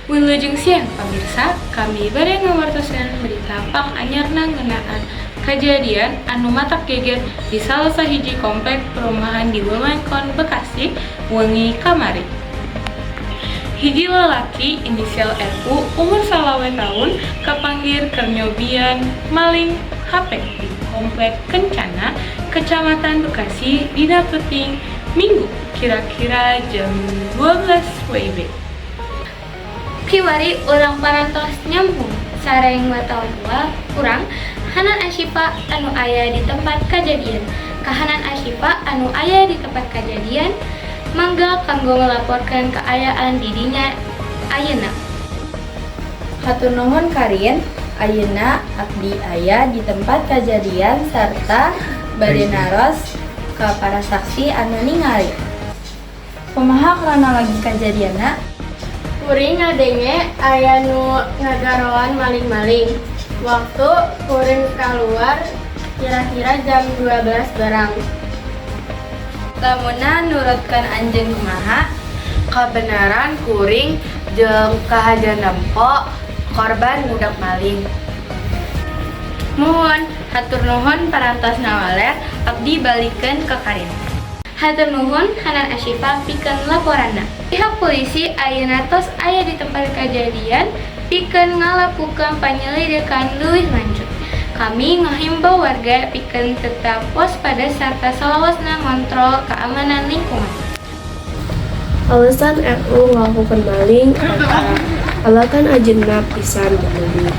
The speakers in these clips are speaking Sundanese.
Wilujeng siang, pamirsa, kami bade ngawartosan berita panganyarna ngeunaan kajadian anu matak geger di salah sahiji komplek perumahan di wewengkon Bekasi wengi kamari. Hiji lalaki inisial RU umur 25 tahun kapanggih keur nyobian maling HP di Komplek Kencana, Kecamatan Bekasi, dina peuting Minggu kira-kira jam 12 WIB. Kiwari urang parantos nyambung sareng wartawan urang, Hanan Asyifa, anu aya di tempat kejadian. Ka Hanan Asyifa anu aya di tempat kejadian, mangga kanggo ngelaporkan keayaan di dinya ayeuna. Hatur nuhun, Karin. Ayeuna abdi aya di tempat kejadian sarta bade naros ka para saksi anu ningali. Kumaha kronologi kejadianna? Kuring ngadenge aya nu ngagaroan maling-maling. Waktu kuring keluar kira-kira jam 12 barang. Lamunna nurutkeun anjeun kumaha? Kebenaran kuring jeung kahaja nempo korban ngudak maling. Muhun, hatur nuhun parantos ngawaler, abdi balikeun ka Karin. Hatur nuhun, Hanan Asyifa, pikeun laporanna. Pihak polisi ayeuna tos aya di tempat kejadian pikeun ngalakukeun penyelidikan leuwih lanjut. Kami ngahimbau warga pikeun tetap waspada serta salawasna ngontrol keamanan lingkungan. Alasan RU ngelakukan maling eta alatan ajenna pisan meuli.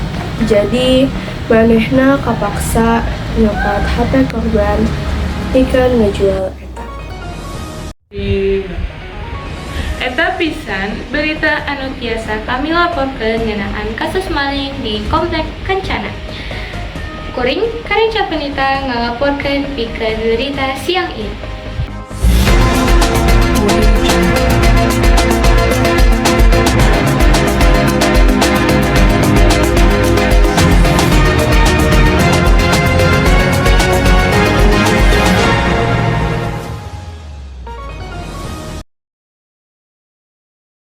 Jadi manehna kapaksa nyokot HP korban pikeun ngajual eta. Eta pisan berita anu tiasa kami laporkeun ngeunaan kasus maling di Komplek Kencana. Kuring Karin Capenita ngalaporkeun pikeun berita siang ieu. Audio Jungle.